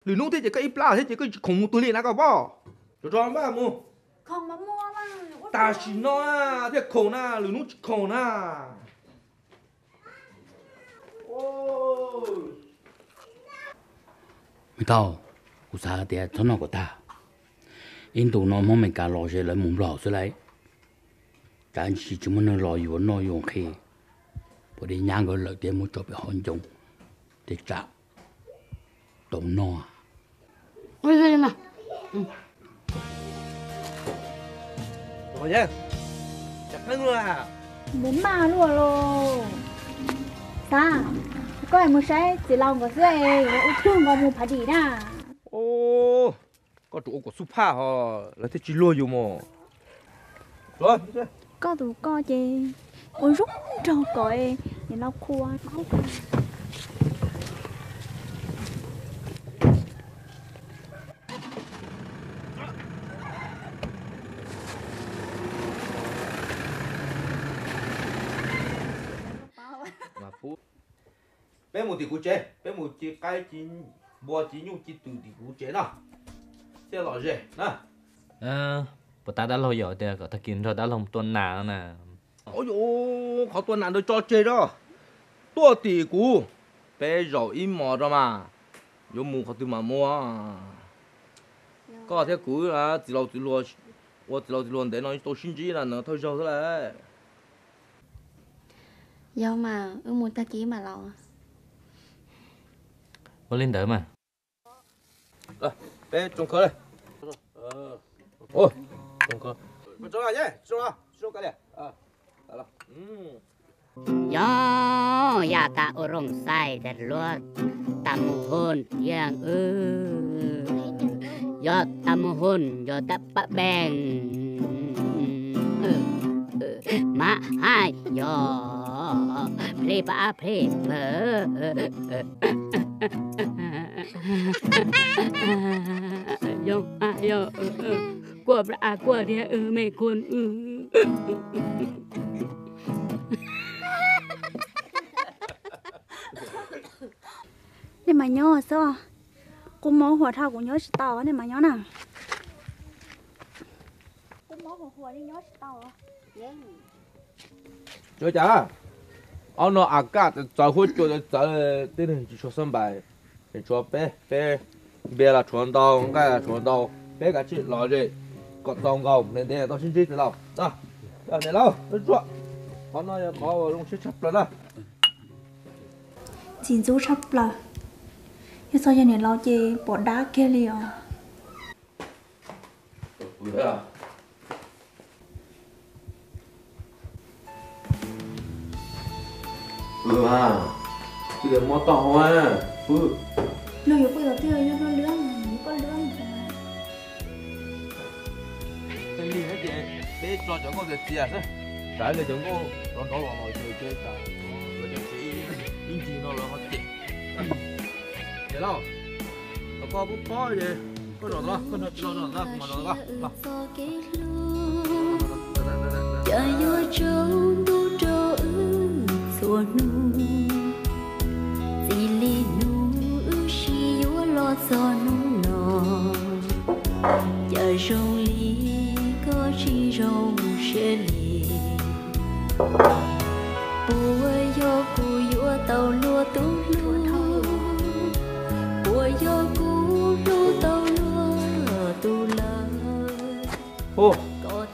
Lwm hnub thiab ces koj ib plab thiab ces koj tsis khoom mus twg li na koj paub. Tso tso maj mus. Tam sim no thiaj khoom na, lwm hnub tsis khoom na. Thaum, kuv xav tias txhob noj kom tag. Ib ntus no Hmoob Meskas los ze lawv mus Nplog xwb lauj. Tsam ntsis tsis muaj neeg los yuav noj yuav nqhis, puas de nyab nkawd lawm thiab muab tso pem hauv ncoo, tej tsam tau noj. Mus maj luaj los. Xav, koj mus saib txiv laus nkawd xwb es yuav ua twg nkaus mus phav dim na. Koj tsuas ua kom xub phaj ho lawv thiaj tsis luag yus mus. Koj tus koj ces ua zoo nraug kom niam laus qhuas. Peb mus tim kuv tsev, peb mus ci qaib ci npua ci nyuj ci twm tim kuv tsev no thiaj lom zem na. Puas tab dab laug yom, tias kom tag kis nrog dab laug tua nas no na. Qhov tua nas ntawd tso tseg rau, tuaj tim kuv, peb zaum ib hmos rau mas, yuav mus qhov twg mas mus. Koj thiab kuv txiv laus txiv hluas, ua txiv laus txiv hluas ntev no tau sib ntsib na, thawj zaug xwb lawm. Yog mas, wb mus tag kis mam los. Ua li ntawd mas. Peb tsoo khawb li. Yog yam tas ua rooj xais tas luag tas mus hoo thiab wb, yog tas mus hoo yog tas pab beej, mas hais yog pleb pab pleb pawg. Yog, yog, kuaj pab kuaj thiab wb me kuaj wb. Nej mas nyob xwb, kuv mob huas dhau kuv nyob tsis tau, nej mas nyob na. Tsuav cas, ob no a kaj txawv huab cua txawv, tib neeg tsis tshua xab npais, tshuav peb, peb npias los tshuav ntau, nqaij los tshuav ntau, peb kav tsij los ze kom txaus nkaus, ntev ntev tau sib ntsib txiv laus. Niam laus, qhov no yog qhov uas zoo siab tshaj plaws na. Ntxim ntxub tshaj plaws, yog txog yog niam laus ces pom dab kiag li os. Luag yuav poj yog twg yog luag lwm, yuav poj lwm. Peb tso cov nkauj txias txias xwb, tsam ib pliag cov nkauj rov nrov los los ces ib ncig no lawv ho cem. Niam laus, thaum koj pub pob ces koj zom los, koj nrog txiv laus zom los, kuv mam zom los. Cas yuav tsaus ntuj rau wb txhua hnub, txij li hnub wb sib yuav los txog hnub no, cas zoo li koj tsis zoo siab li. Puas yog kuv yuav tau luag tus hlub, puas yog kuv hlub tau luag tus lawm, koj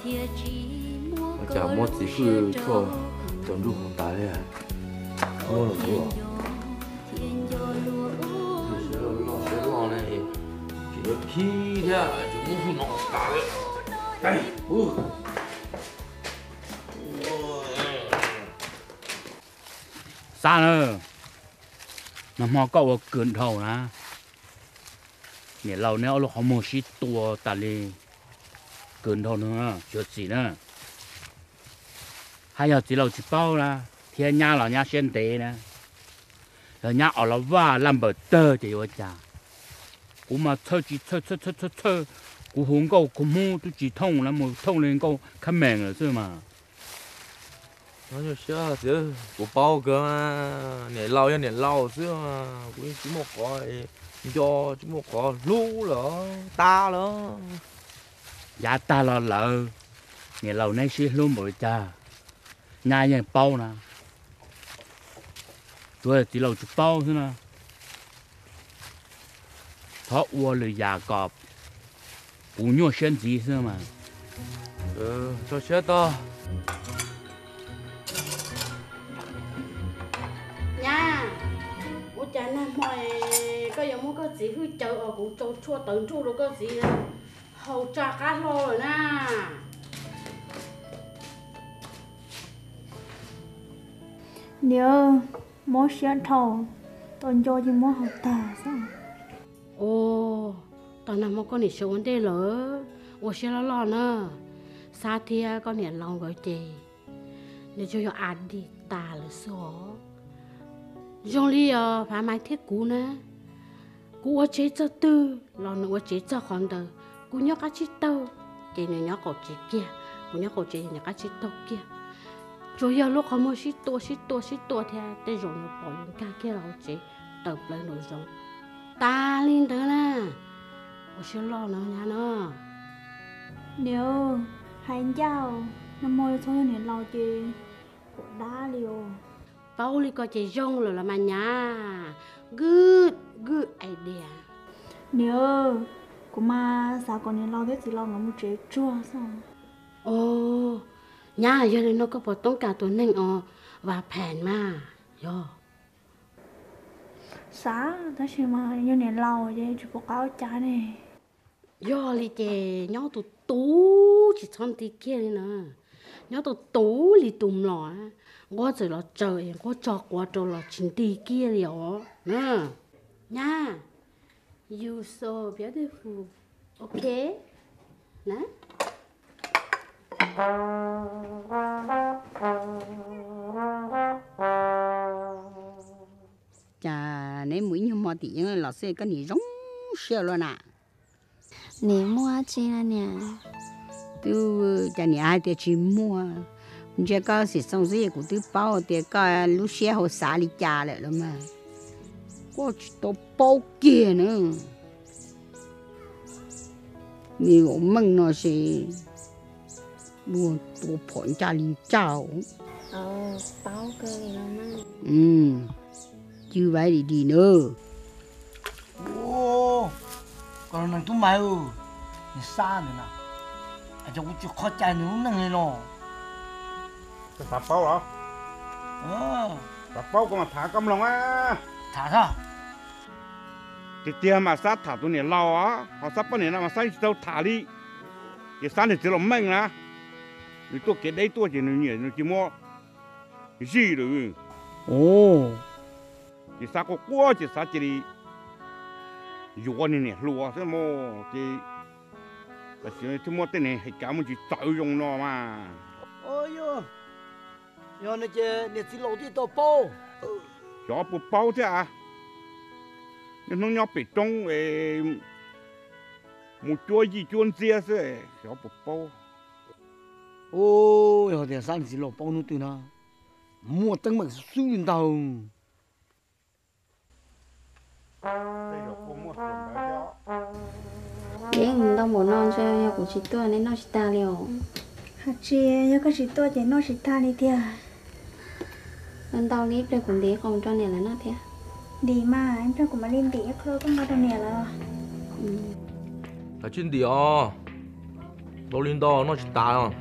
thiaj tsis muab, cas muab txiv hwj tshuaj tsaus ntuj hauv tas li. Muab los ua siab loj siab loj ne, tsis yuav khib thiab tsis muab hwj no tas li. Xav na, nag hmo koj ua kawg dhau na, niam laus neb ob lub qhov muag sib tua tas li, kawg dhau no, xyuam xim na. Haj yog txiv laus tsis paub na, thiab nyab los nyab siab ntev na, yog nyab os los vaj laj npawm tawg ces yuav ua cas? Kuv mas txhawj tsis txhawj txhawj txhawj txhawj, kuv hu nkauj kua hmoob twb tsis thooj na, mus thooj li nkauj khab mees lawm xwb mas. Kuv paub kawg, niam laus yog niam laus xwb, kuv yeej tsis muaj qhov Nco tsis muaj qhov hlub lawm, tas lawm. Yav tag los lawm, niam laus neb sib hlub npaum li cas, nyab yeej paub na. Tsuav txiv laus tsis paub xwb na. Thov ua lwm yam kom kuv nyuaj siab ntxiv xwb mas. Tso siab tog. Nyab, ua cas nag hmo koj yuav muab koj txiv hwj caw os, kuv tsau tshuaj tawv nruj rau koj txiv haus tsa qab hlo lawm na. Niam, mob siab dhau, tau nco ces mob haus tag xwb. Ua, tau nag hmo koj niam sawv ua ntej lawm, ua siab loj loj na. Xab thiab koj niam laus nkawd ces nws tsuas yog a di tas lawm xwb os. Zoo li os Fav Maiv thiab kuv na, kuv ua tsev txog twg los nws ua tsev txog qhov ntawd. Kuv nyob qab tsib taug ces nws nyob qaum tsev kiag, kuv nyob qaum tsev nws qab tsib taug kiag. Tsuas yog lub qhov muag sib tua sib tua sib tua thiab tej zaum nws pom yus nkag kiag los hauv tsev tawm plaws nraum zoov. Tas li ntawd na, ua siab loj no nyab no. Niam, hais ncaj, nag hmo yuav txhob yog niam laus ces puas dab li os. Paub li ko ces zoo lawm los mas nyab. Good, good idea. Niam, kuv mas xav kom niam laus thiab txiv laus nkawd mus tsev tsuag xwb. Os, nyab, yog li no koj puas toob kas tus neeg os Vam Phem mas? Yog. Xav, tab sis mas yog niam laus ces tsis pom qab ua cas ne. Yog li ces nyob tus tus tsis txhob nti kiag li na. Nyob tus tus li tus mlom, nquab txawm los tsaws es nquab tso quav rau los tsis nti kiag li os na. Nyab, you so beautiful. Ok na. Cas neb mus ib nyuag hmo tim yeeb los xwb koj niam zoo siab luaj na. Niam muaj dab tsi no niam? Twb cas niam hais tias tsis muaj. Ntsia koj xim xoo xwb kuv twb paub tias koj lub siab hauv xav li cas lawm los mas. Koj tsis tau paub kiag na. Nws ua meej no ces ua tua phom ncaj li ncaj. Cw vaib li di na. Koj neeg tub mais, niag Xab ntawd na, es kuv tsis qhov cai nws lub neej li no. Koj xav paub los? Xav paub koj mas tham koj mloog a. Tham tag. Tiag tiag mas Xab tham tus niam laus, ho Xab poj niam no mas Xab tsis tau tham li. Ces Xab niag txiv laus meej na, nws tuaj kev deb tuaj ces nws nyiam nws cia muab zij lawm. Ces Xab quaj quaj ces Xab cia li yuav niag niam hluas xwb mas ces tam sim no thiaj muaj tej niag hais kav muaj ntsis txawv zoo no mas. Yog no ces niag txiv laus twb tau paub. Xyov puas paub thiab a. Niaj hnub nyob pem roob es mus cuab yij cuab ntxiab xwb, xyov puas paub. Yog tias Xab niag txiv laus paub hnub twg no, muaj teeb meem xwb li ntag. Yeej ntau npaum no ntshe yog kuv tsis tuaj nej noj tsis tag li os. Hais tsis yog koj tsis tuaj ces noj tsis tag li tiag. Ntau li ib pliag kuv ntim qos rau niam lawv noj thiab. Ntim mas, ib pliag kuv mam li ntim ib qho tuaj nqa rau niam lawv. Kav tsij ntim os, ntau li ntau noj tsis tas.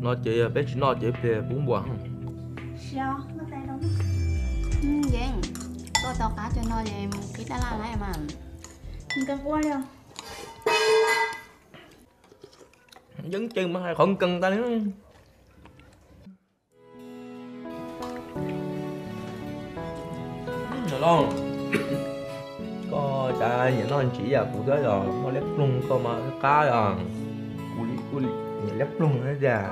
No ces yog peb tsis noj ces ib pliag pub npua. Yeej, tuaj tau qab cov no es mus qhib dab laj lawm mas. Nkees ua li. Yeej ceeb mas hais qhov nkees tas li. Niam laus, koj cas nyiam noj ntsis yam kuv thiab yog noj liab ploog koj mas qab yog kuv li kuj nyiam liab ploog thiab tiag.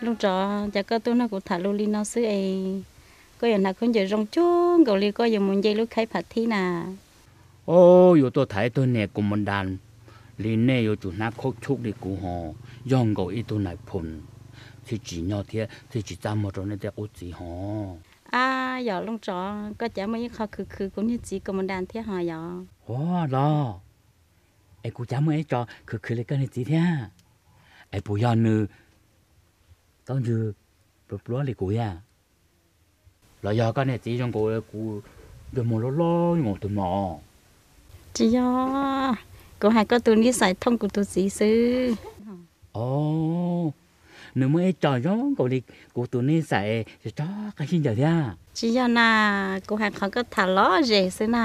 Lub tsov, cas koj tuaj nrog kuv tham lus li no xwb es Koj yuav hnav khaub ncaws zoo cuag nkaus li koj yuav mus nce lub khaib phav thib na. O, yuav tuaj tham ib tug niam kuv mus das li nej yuav tsum hnav khaub chub li kuv hos, yog nkaus ib tug nais phoo, thiaj tsim nyog thiab thiaj tsis txaj muag rau nej tej qub txiv hos. Ab, yog Looj Tsom, koj cas muaj ib qho khwv khwv kuv niag txiv kuv mus das thiab hos yog? Ua los, es kuv cas muaj ib co khwv khwv li koj niag txiv thiab? Es puas yog nws taub ntswg pluav pluav li kuv thiab? Los yog koj niag txiv zoo nkaus kuv ntsej muag loj loj nkaus tus mlom? Tsis yog, kuv hais koj tus nij xais thooj kuv tus txiv xwb. O, nws muaj ib co zoo nkaus li kuv tus nij xais, tso qab sib ncaws thiab. Tsis yog na, kuv hais qhov koj tham lom zem xwb na.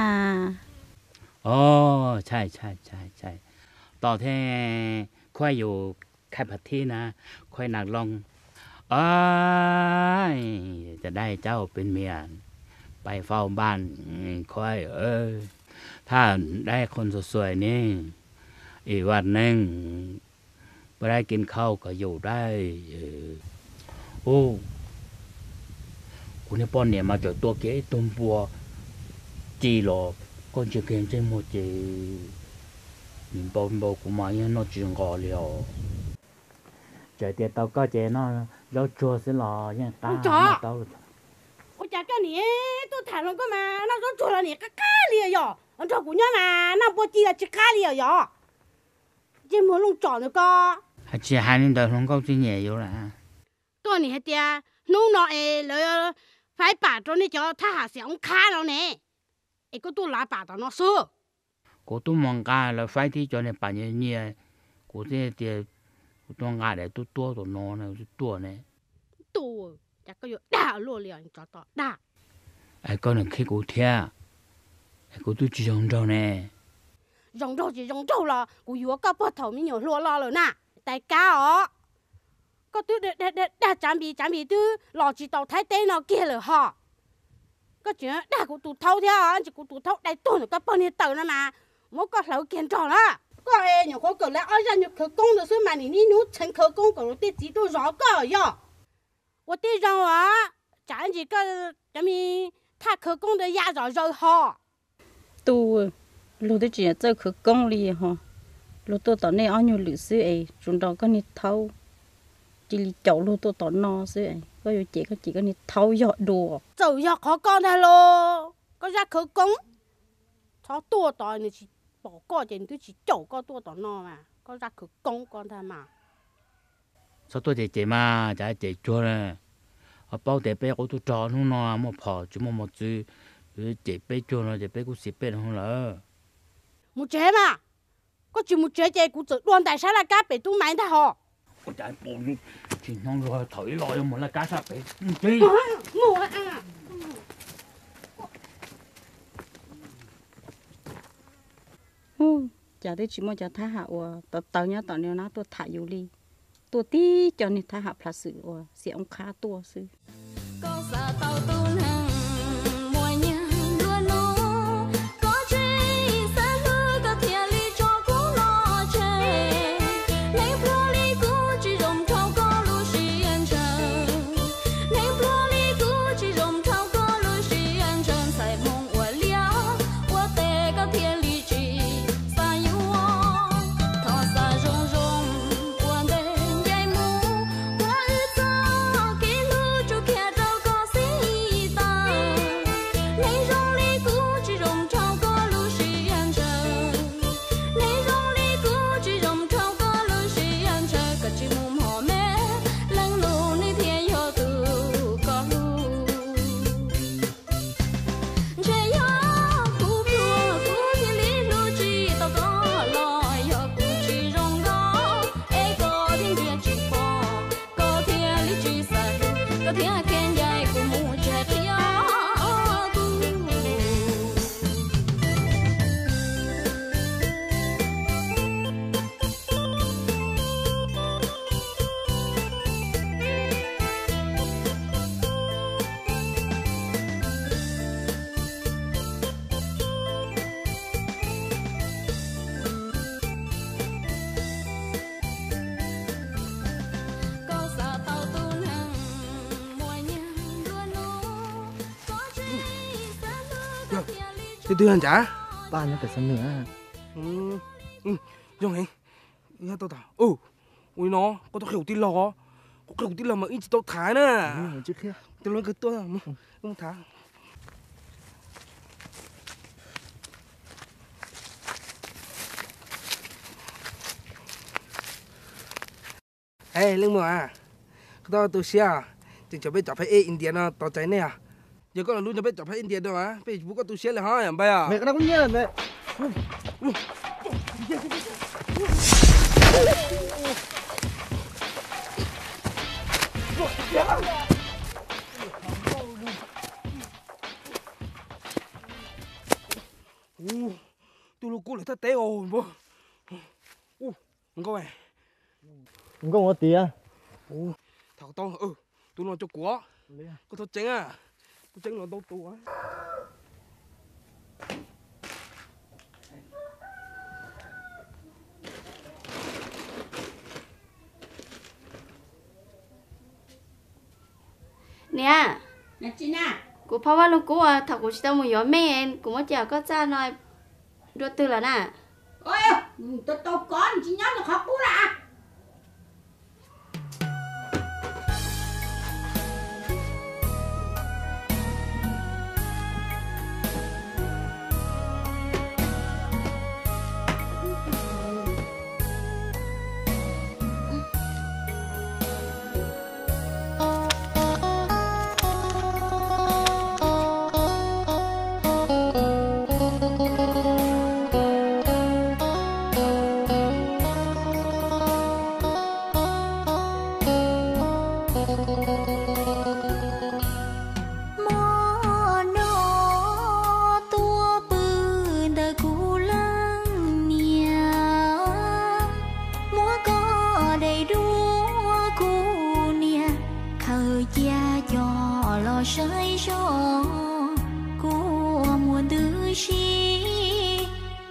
O, tshais tshais tshais tshais, tos thiab, khuaj yus khaib phav thib na, khuaj nas loo. Cov dab cab hauv peb mias, pais faus npaj, khuaj, thaj dab qhua ntxuag xuais ne, ib vaj neeg, pab dab kev khauj kom yus dab. Ub, kuv niag poj niam mas tseem tua kiag ib tug npua ci los koj ntsia kiag ntsej muag ces nim npau npau kuv mas yeej noj tsis nqos li os. Txawm tias tau koj ces noj zaub tsuag xwb los yeej qab noj tau. Ua cas koj nim tuaj tham hluas nkauj mas noj zaub tsuag los nim qab qab li yom? Nrog kuv nyob mas noj npua ci los tsis qab li os yom? Ntsej muag Looj Tsom ntawd koj. Hais tsis hais li ntawd hluas nkauj tsis nyiam yus lawm. Koj nim hais tias hnub no es lawv faib pam rau nej cov thab ham xiam oob qhab no ne, es koj tuaj lav pam tom no xwb. Kuv twb mus nqa lawv faib tib co niag pam nyias nyias, kuv thiaj tias kuv tuaj nqa daim tub tuab tom no na, tuaj ne. Tus, cas koj yuav dag luaj li os, tsov tom dag. Es koj niam khib kuv thiab, es kuv twb tsis zoo nraug ne. Zoo nraug tsis zoo nraug los kuv yuav koj puag thaum me nyuam hluas los lawm na, tais kab os. Koj twb dag tsav npis, tsav npis twb los tsis tau Thaib teb no kiag lawm ho. Koj tseem dag kuv tus thaub thiab, ntsis kuv tus thaub dai tuag ntawm koj pog niag taw no mas muab koj hlawv kiag nrog na. Koj nyuam qhuav kawm lawv ob zaj nyuag khawv koob ntawd xwb mas nim niaj hnub txheev khawv koob kom luag tej txiv tuaj zov koj yog. Ua tib zoo os, tsam ntsis koj cov me thaj khawv koob ntawd ya zom zaws ho. Tub, luag twb tsis txawj khawv koob li ho, luag tuaj tom nej ob nyuag lwm xwb es tsuas nrog koj niag thaub, cia li caum luag tuaj tom no xwb, koj yuav cem koj ces koj niag thaub yog dua. Txawm yog qhov koj ntag lauj, koj zaj khawv koob, txhob tuaj tod, nws tsis pom koj ces nws twb tsis caum koj tuaj tom no mas koj zaj khawv koob koj ntag mas. Txhob tuaj cem cem mas, cas cem cuag na. Ho paub tias peb qub tub rog hnub no muaj phom tsis muaj mos txwv, cem peb cuag no ces peb kuj xis peb no lawm. Mus tsev mas, koj tsis mus tsev ces kuv txawm dua ntais sab laj kab pem tub Maiv ntag hos. Tsis hnov luag thaum ib los yuav mus laj kab sab pem. Cas twb tsis muaj cov thab ham uas tawv tawv nyob tom no tuaj tham yus li, tuaj tib co niag thab ham plas xwm uas xiam oob qhab tuaj xwb. Twg twg yog ncav? Paj nyob pem Xam Nwm. Zoo heev. Yog tau tas, ua li no, koj tau qhia kuv tij laug os. Kuv qhia kuv tij laug mas ib tsis tau thaiv na. Tus hluas kawg tuaj, mus thaiv. Leej muam, koj tau tu siab, tseem cov peb cov phab ej India no tos txais nej os. Yog koj los lub nrog peb cov phab ej India no, peb tsis pub koj tu siab li ho npawg os. Tus hluas kub lawv thaj teb os npawg. Nkauj, nkauj ua tiag. Tham tau, tus no cov kuv, koj txhob tseeb, koj tseeb los ntau tus. Niam, kuv phob Vaj Lug Kub, thaum kuv tsis tau mus yuav mej, kuv muab cia koj txaj no dua twg lawm na? Tau kov tsis nyob nws qhov qub lawm. Hmo no tuaj pw ntawm kuv leej niam, muab koj daim duab kuv niam khaws cia coj los saib zog, kuv muaj ntws si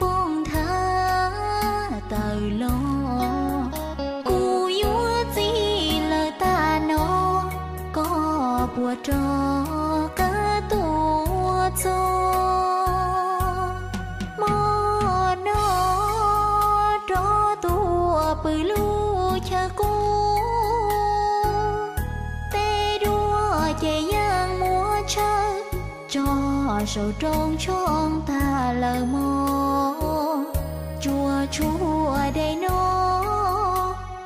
poob nthav tawm los. Kuv yuav txij lawm tag no, koj puas rov qab tuaj txog? Hmo no rov tuaj pw lub chaw qub, tej duab ces yeej muab tshawb tso saum rooj tshoob tag lawm mog. Tsuas tshuav daim no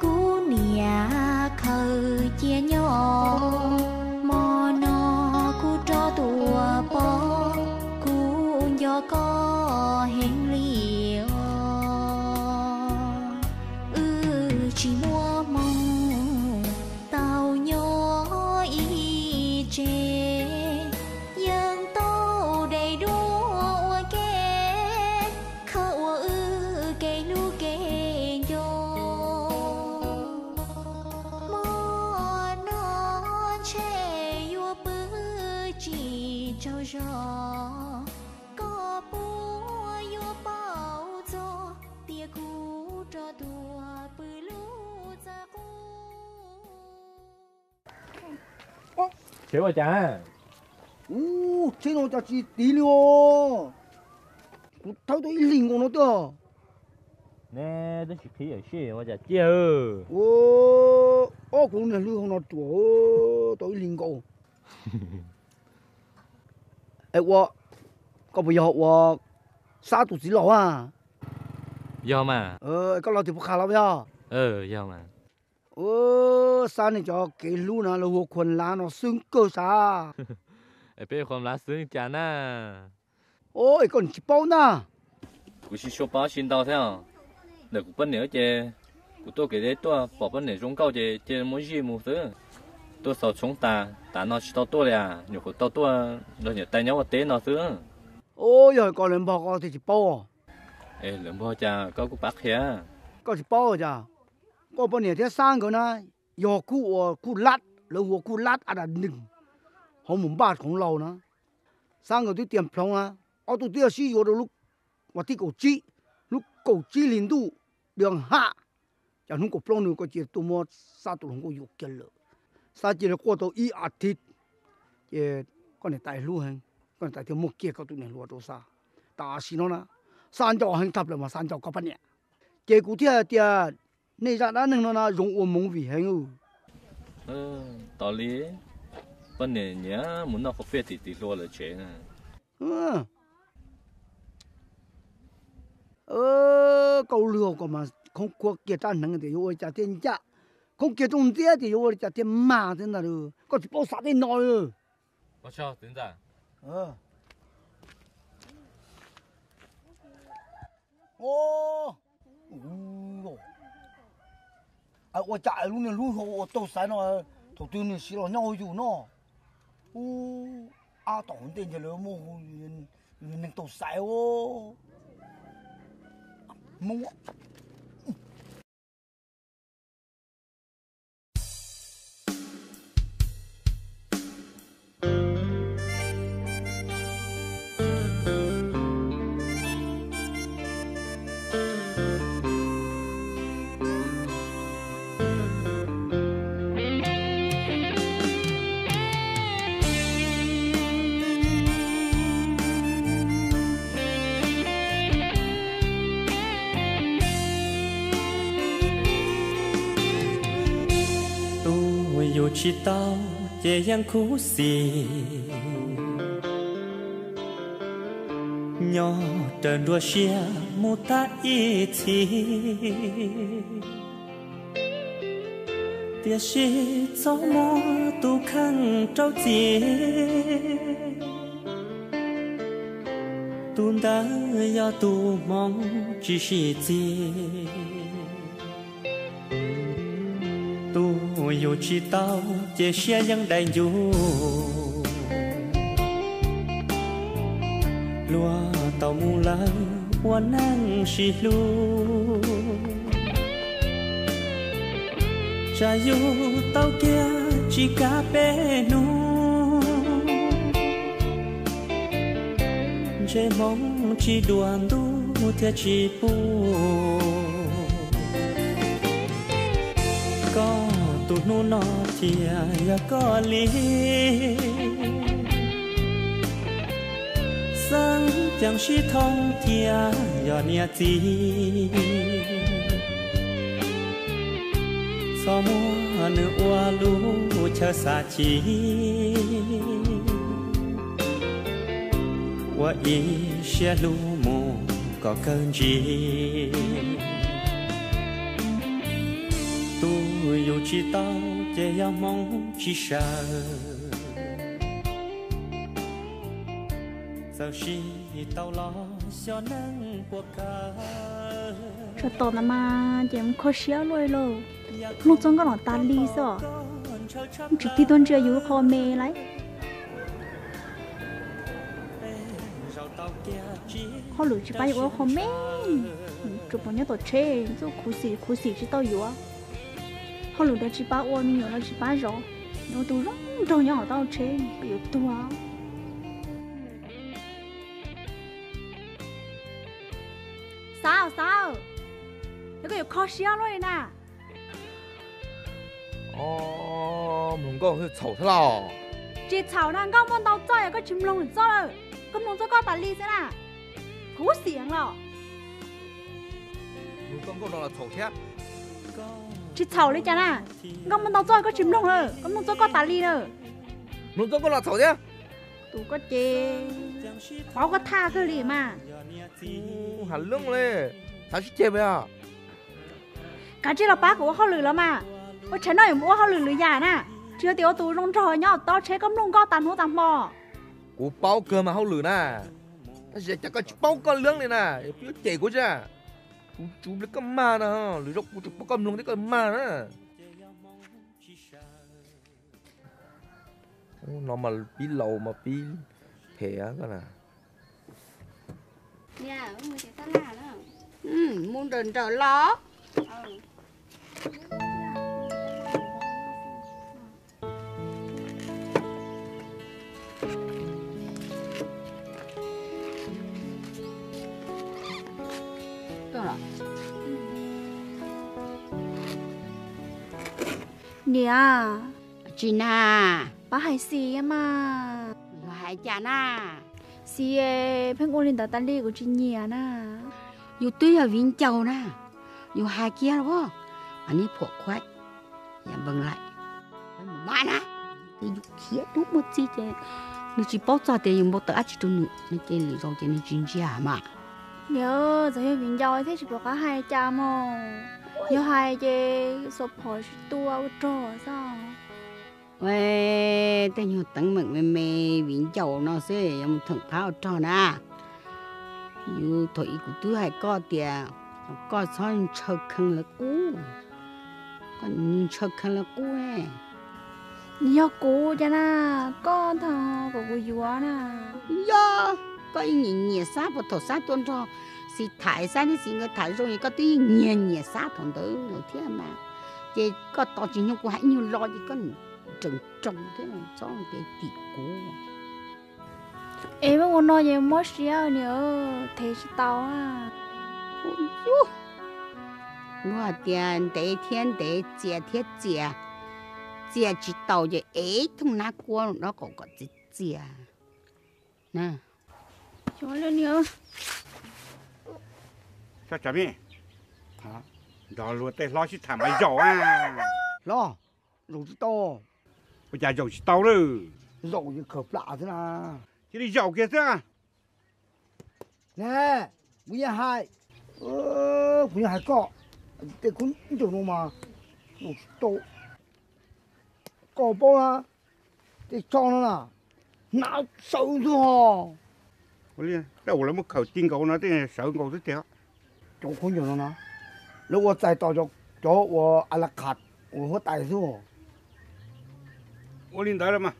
kuv niam khaws cia nyob. Hmo no kuv rov tuaj pom, kuv nco koj heev li os. Wb tsis muaj hmoo tau nyob ib tse, yeej tau daim duab ua ke, khaws ua wb kev hlub kev nco. Hmo no ntshe yuav pw tsis tsaug zog, koj puas yuav paub txog tias kuv rov tuaj pw lub txaj qub? Tsheb ua cas? Ub, tsheb no cas tsis tiv li os. Kuv thawb tau ib hlis nkaus no twb. Ne, twb tsis qhib yam sij ua cas ciaj. Ua, ob kuv lub niag hlwb hauv no ruam tau ib hlis nkaus. Es ua, koj puas yog ua Xab tus txiv laus a? Yog mas. Koj los tim Pub Qha los yog? Yog mas. Ua, Xab nej cov kev hlub na lawv hu ua Khua Lav no xwb kawg Xab. Es peb Khua Lav xwb cas na? Ua, es koj tsis paub na. Kuv tsis tshua paub tsis ntau thiab. Ntawm kuv poj niam ces kuv tuaj kev deb tuaj pom poj niam zoo nkauj ces cia muab zij mus xwb. Tuaj xaus tshoob tas, tav no tsis tau tuaj li as, nyuam qhuav tau tuaj nrog niam tais nyob ua teb no xwb. Ua, yog koj lawv npog koj thiaj tsis paub. Es lawv npog cas koj kuj pab qhia. Koj tsis paub cas? Koj poj niam thiab Xab nkawd na, yog kuj ua kuj lab, lawv hu ua kuj lab a da nws, hauv mus npaj khoov laus na. Xab nkawd twb tias plhoov na, ob tug twb sib yuav rau lub vas thib kaum tsib, lub kaum tsib hli ntuj, dua haj, cas hnub kaum plaub nws koj cia tuaj muab Xab tus hluas nkauj yuam kiag lawm. Xab cia li quaj tau ib as thiv, ces koj niam tais hlub heev, koj niam tais thiaj muaj kiag koj tus niam hluas rau Xab. tam sim no na, xa nco heev tshaj plaws mas xa nco koj poj niam. Ces kuv thiaj tias nej zaj dab neeg no na zoo ua movie heev. Tos li, poj niam nyiam mus noj khaub peb tim tis hlua lawv tsev na. Koj lwg kom mas khoob khuab kiag rab hneev tias yuav ua li cas thiaj ncaj, khoob kiag rooj ntxiab tias yuav ua li cas thiaj mag thiab ntag. Koj tsis paub xav tej no li. Ua cas lub niag lub hlua ua tau xaiv no, thaum twg nws siv los nyob hauv yus no. Ab, tom ntej ntawd lawv muaj neeg tau xaiv os. Tus yus tsis tau ces yeej khuv xim, nyob raws nruab siab mus tag ib txhis. Tiam sis txhob muab tus kheej rau txim, tus ntawd yog tus hmoov tsis sib txig. Tus yus tsis tau ces siab yeej dai ncuj, luag tau mus lawm ua neej sib hlub. Tsam yus tau kiag tsis kav peb hnub, ntsej hmoov tsis dua ntuj thiaj tsis pub. Koj tus hnub no thiaj yog koj li, xeeb ceem sib thoob thiaj yog niam txiv. Txhob muab nws ua lub chaw xav chim, ua ib siab hlub mus kom kawg ntsis. Tus yus tsis tau ces yog hmoov tsis sawv, txawm sib tau los xyov neeg puas kawg. Tsam tom ntawd mas ces mus kho siab luaj li lauj. Mloog txoj nkauj no tas li xwb os. Tsis tig tuaj ntsia yus qho me lauj. Hauj lwm tsis pab yuav ua qho me, tsuas pom nyob tom tsheb txuj khuv xim khuv xim tsis tau yuav. Hauj lwm los tsis pab ua, me nyuam los tsis pab zov, ua tus zoo nraug nyob hauv tau tsheb koj yuav tuag. Xav xav, yog koj yuav kho siab luaj li na. Mloog nkauj txhaum thiab los? Tsis txhaum na, nkauj muaj ntau txoj, yog koj tsis mloog lwm txoj lawm, koj mloog txoj koj tas li xwb na. Khuv xim heev los. Mloog txoj nkauj no los txhaum thiab. Tsis txhaum li cas na, nkauj muaj ntau txoj koj tsis mloog lawm, koj mloog txoj koj tas li na. Mloog txoj nkauj no txhaum thiab. Tus koj ces paub koj thaj kawg li mas. Has lub li, xav sib ceg mas yog. Kav tsij los pab kuv ua hauj lwm los mas. Ua tshais noj yuav mus ua hauj lwm lwm yam na, tsis yog tias ua tus zoo nraug nyob tom tsheb koj mloog nkauj tas hnub tas hmo. Kuv paub kawg mas hauj lwm na, tab sis cas koj tsis paub koj lub li na, peb yuav cem kuv tsa. Kuv tsum li koj mag na, lwm zaus kuv tsis pom koj mloog thiab koj mag na. No mas pib laus mas pib phem koj na. Mus nrawm nrawm los. Niam. Tsis na. Pab hais xis mas. Yog hais cas na? Txiv, pheej ua li ntawd tas li kuv tsis nyiam na. Yus twb yog viv ncaus na, yus hais kiag los, a, neb phuam qhuav ya npees laim, mas na, ces yus khiav dub muaj txij ces nws tsis paub txog tias yus npau taws dab tsi rau nws no ces lwm zaus ces nws tsis ntsia mas. Niam, txawm yog viv ncaus thiab tsis pom qab hais cas mog, yog hais ces xuas phom tsis tua ua rog xwb. Tej nyuag teeb meem me me viv ncaus no xwb yuav mus theem phab ua rog na. Yus thaum ub kuv twb hais koj tias koj txhob ntshaw khees lawv qub, koj ntshaw khees lawv qub. Yog kuv cas na, koj ntag kom kuv yuav na. Yog koj yeej nyiam nyiam Xab, puag thaum Xab tuaj nrog Xis tham, Xab thiab Xis nkawd tham zoo es koj twb yeej nyiam nyiam Xab thaum ntawd lawm thiab mas. Ces koj tos tsis nyoog kuv hais ib nyuag lo ces koj nrees roo thiab txhob kev tim kuv. Es muab ua no ces mob siab niam, thev tsis tau. Luag hais tias ntev thiab ntev, txias thiab txias, txias tsis tau ces ev thooj nab kuab dob kom kom txias txias. Xyov tsam me, nrog luag tej hlob sib tham mas zaum a. Hlob, zaum tsis tau. Ua cas zaum tsis tau lawm? Zaum ces khaws plam xwb na. Cia li zaum kiag xwb. Ne, kuv yeej hais, kuv yeej hais koj, tej khub ncaus no mas zaum tsis tau. Koj paub na, tej tsho no na, hnav sawv xwb os. Tej uas lawv muab khaws ti nkaus no tej sawv nkaus xwb tiag. Cov khub ncaus no na, lawv ua txais tos cov uas a la khat uas huab tais xwb. Ua li ntawd los mas.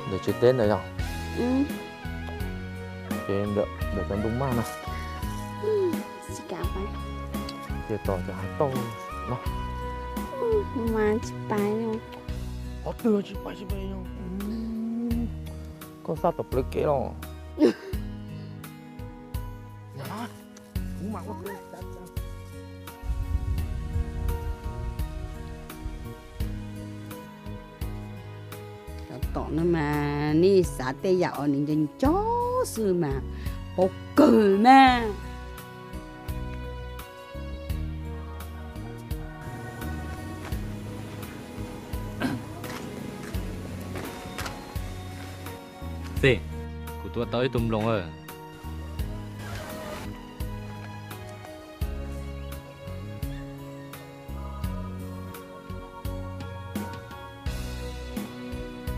Ntawm tsev teb ntawd yog? Ces ntawm cov ntoo maj na. Ces tom cov hav tauj no. Qhov twg tsis pais tsis pais. Koj xaj tom plawv kev los. Tom no mas nej xav tej yam uas nws nco nco xwb mas paub kawg mas. Xis, kuv tua tau ib tug nploos.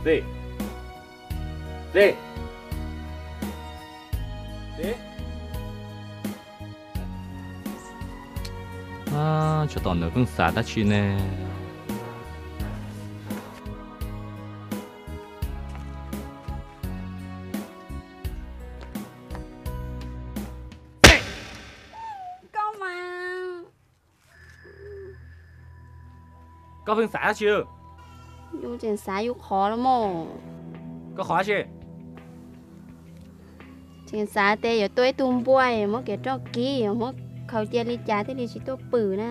Xis, Xis, Xis. Tsov tom ntawd pheej xav dab tsi ne? Koj pheej xav dab tsi? Yus tseem xav yus qhov los mas. Koj qhov dab tsi? Tseem xav tias yuav tua ib tug npua, muab kev roj kib, muab khaws cia li cas thiaj li tsis tuaj pwm na.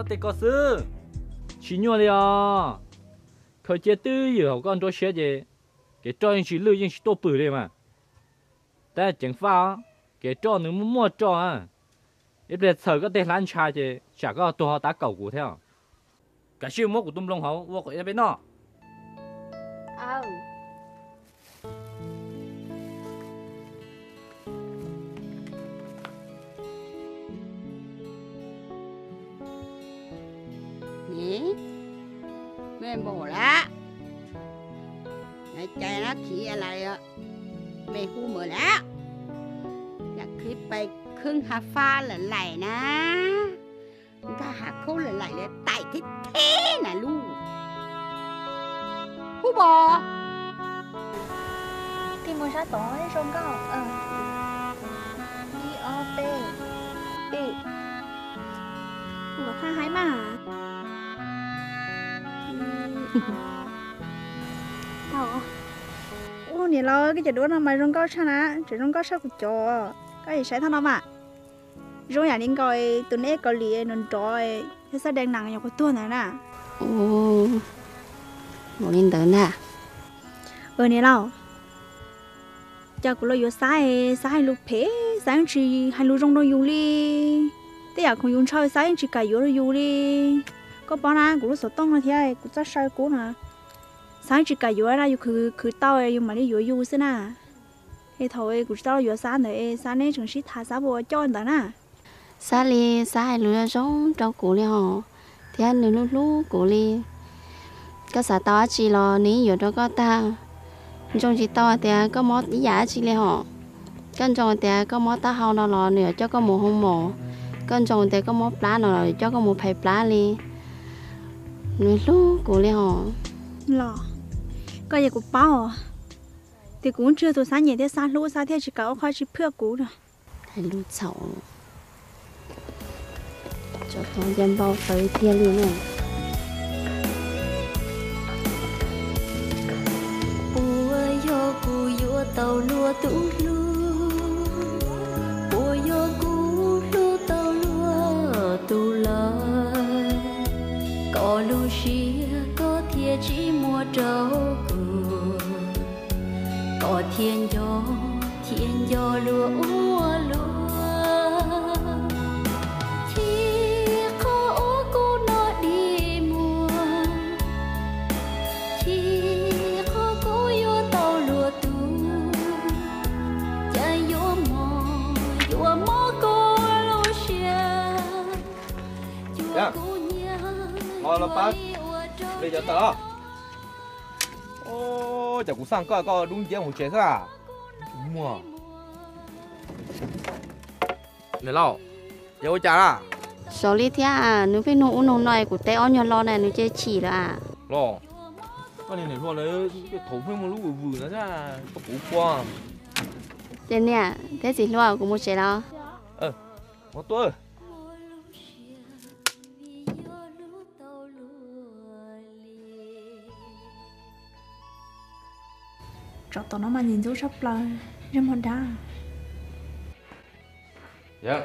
Tej ko xwb, tsis nyuaj li os. Khaws cia twj ywm hauv koj nruab siab ces kev roj yeej tsis lwj yeej tsis tuaj pwm li mas. Tab ceev faj, kev roj nws muaj muaj roj. Ib pliag txhaws koj tej hlab ntsha ces tsam koj tuag ho tav kaum kuv thiab. Kav tsij muab kuv tus nplooj hauv ua kom peb noj. Me npaum lawm, cais no khiav lawm, me hu mawm lawm, yam khwv pais khwb hav fab lawm laim na, nkag hav khaub lawm laim li tais thib thib na lub. Hu pom. Tig mus sab tod zoo nkauj. Ib ob peb, peb. Ua thaj haib mas. Tau. Ub, Los koj cov duab no mas zoo nkauj tshaj na, tseem zoo nkauj tshaj kuv cov. Koj saib thaj no mas, zoo yam li nkaus tus neb Kaus Lim nrov nrov, thiab xab dees nas nyuam qhuav tuag ntawd na. Ua li ntawd ntag. Niam laus, cas kuv los yuav Xab, Xab hais lus phem, Xab yeej tsis hais lus zoo rau yus li. Tej yam khoom yus ntshaw Xab yeej tsis kam yuav rau yus li. Koj paub na, kuv lub xov tooj no thiab kuv txoj saw kub no, Xab yeej tsis kam yuav na, yus khwv khwv tau yus mam li yuav yus xwb na. Es thaum kuv tsis tau los yuav Xab ntawd, Xab neb tseem sib tham Xab puas coj ntawd na. Xab li, Xab hais lus zoo rau kuv li hos, thiab nws hlub hlub kuv li. Koj xav tau dab tsi los nws yeej yuav rau koj tag. Ntsoov tsis tau tias koj mob ib yam dab tsi li hos. Koj ntsoov tias koj mob taub hau no los nws yuav coj koj mus hoo mos. Koj ntsoov tias koj mob plab no los yuav coj koj mus phais plab li. Nws hlub kuv li hos. Los, koj yog kuv paub, tias kuv tsis yog tus Xab nyiam thiab Xab hlub, Xab thiaj tsis kam ua qhov tsis phwj kuv no. Hais lus txhaum, tsov tau nca npau taws tiag li na. Puas yog kuv yuav tau luag tus hlub? Puas yog kuv hlub tau luag tus lawm? Koj lub siab koj thiaj tsis muag rau kuv, koj thiaj nco, thiaj nco luag ua luaj. Chim qhov uas kuv noj dig muag, chim qhov kuv yuav tau luag tus, cas yuav mob, yuav mob kuv lub siab. Cuag kuv nyiam, los pab li cov tawm os. Cas kuv xaj koj, koj dub nciab mus tsev xwb a? Muag. Niam laus, yog ua cas na? Xaus li thiab, nws pheej nug ub nug no, kuv teb ob nyuag lo na nws ces chim lawm a. Los, koj niag niam hluas lawm, thaum pheej muaj lub vwm vwm no thiab, koj puas ua kua? Ces niam thiab txiv hluas, kuv mus tsev los. Mus tuaj. Tsov tom no mas ntxim ntxub tshaj plaws, ntsej muag dab. Yawg,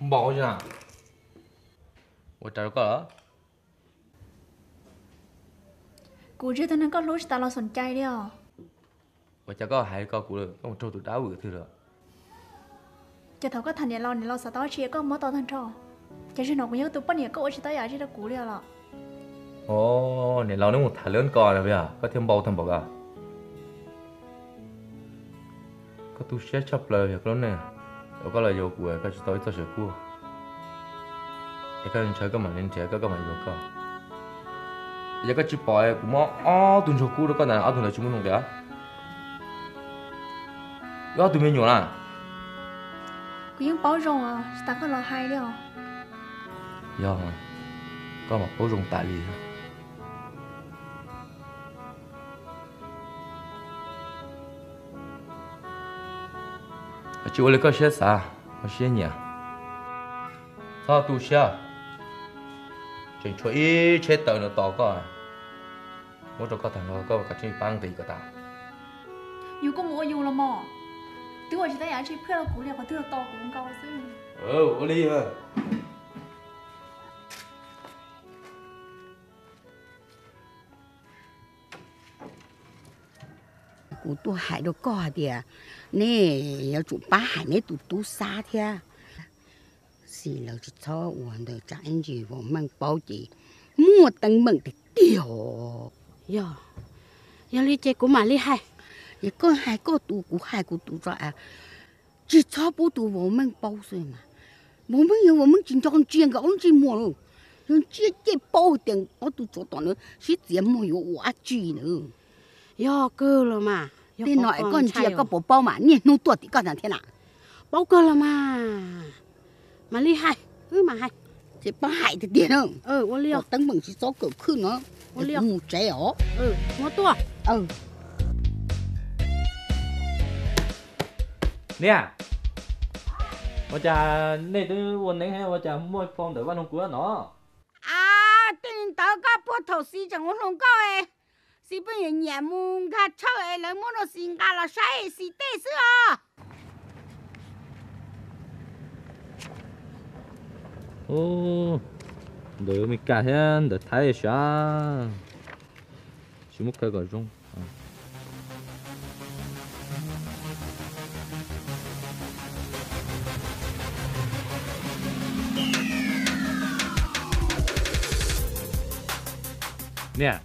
npau na, ua cas rau koj lawm? Kuv ntsib tus neeg koj hlub tsis tas los xoom cai li os. Ua cas koj hais li ko kuv lawm, koj mus raug tus dab vwm twg lawm? Ces thaum koj tham niam laus, niam laus xav tau dab tsi koj muab tau tag nrho. Ces zaum no kuv yog tus poj niam koj ua tsis tau yam dab tsi rau kuv li os los? Os, niam laus neb mus tham lawv ko no, koj thiaj npau tag npaum ko. Koj tu siab tshaj plaws yog koj lub neej, es koj los yuav kuv koj tsis tau ib txoj saw kub, es koj ntshaw koj mam li nrhiav koj, koj mam yuav koj. Yog koj tsis pom kuv muab ob tug ntsuag kub rau koj ntawd, ob tug ntawd tsis muaj nuj nqis. Wb ob tug me nyuam na. Kuv yeej paub zoo os, tsis tas koj los hais li os. Yog, koj mas paub zoo tas li. Tsis ua li koj siab xav, koj siab nyiam. Txhob tu siab, tseem tshuav ib tsheb taws no tos koj. Muab rau koj tag nrho, koj kav tsij pab nqis kom tas. Yus kuj mus ua yus los mas. Twb ua tsis tau yam dab tsi phem rau kuv li, qhov twg los tos kuv nkaus xwb. Ua li. Kuv tuaj hais rau koj hais tias, nej yuav tsum pab hais neb tus tub Xab thiab. Xij lawv tsis txhob ua ntawd tsam ib ntsis Vaus Meej paub ces muaj teeb meem tiag tiag. Yog, yog li ces kuv mam li hais. Es koj hais koj tus, kuv hais kuv tus tso. Tsis txhob pub tus Vaus Meej paub xwb mas. Vaus Meej yog Vaus Meej tsis nco ntsia nkawd ob lub ntsej muag li. Yog ntsia ces paub tias ob tug tsov tom ntawd sib txiav muag yuav ua dab tsi ntawd. Yog kawg los mas. Tej no es koj ntsia koj puas paub mas niaj hnub tuaj tim koj ntag thiab na. Paub kawg los mas. Mam li hais, wb mam hais. Ces pab hais tiag tiag na. Ua li os. Teeb meem tsis txhob kawm khwj no. Ua li os. Mus tsev os. Muab tuaj. Niam, ua cas nej twb ua neeb ua cas muaj kau ntawm vaj loog kuv no? Ab, tej li ntawd koj puag thaum xis tseem ua hluas nkauj, Xib pheej nyiam mus nkag tshawj es lawv muab no xis nqa los saib xis tej xwb os. Ntawm Meskas thiab ntawm Thaib sav, tsis muab kaw kom zoo. Niam,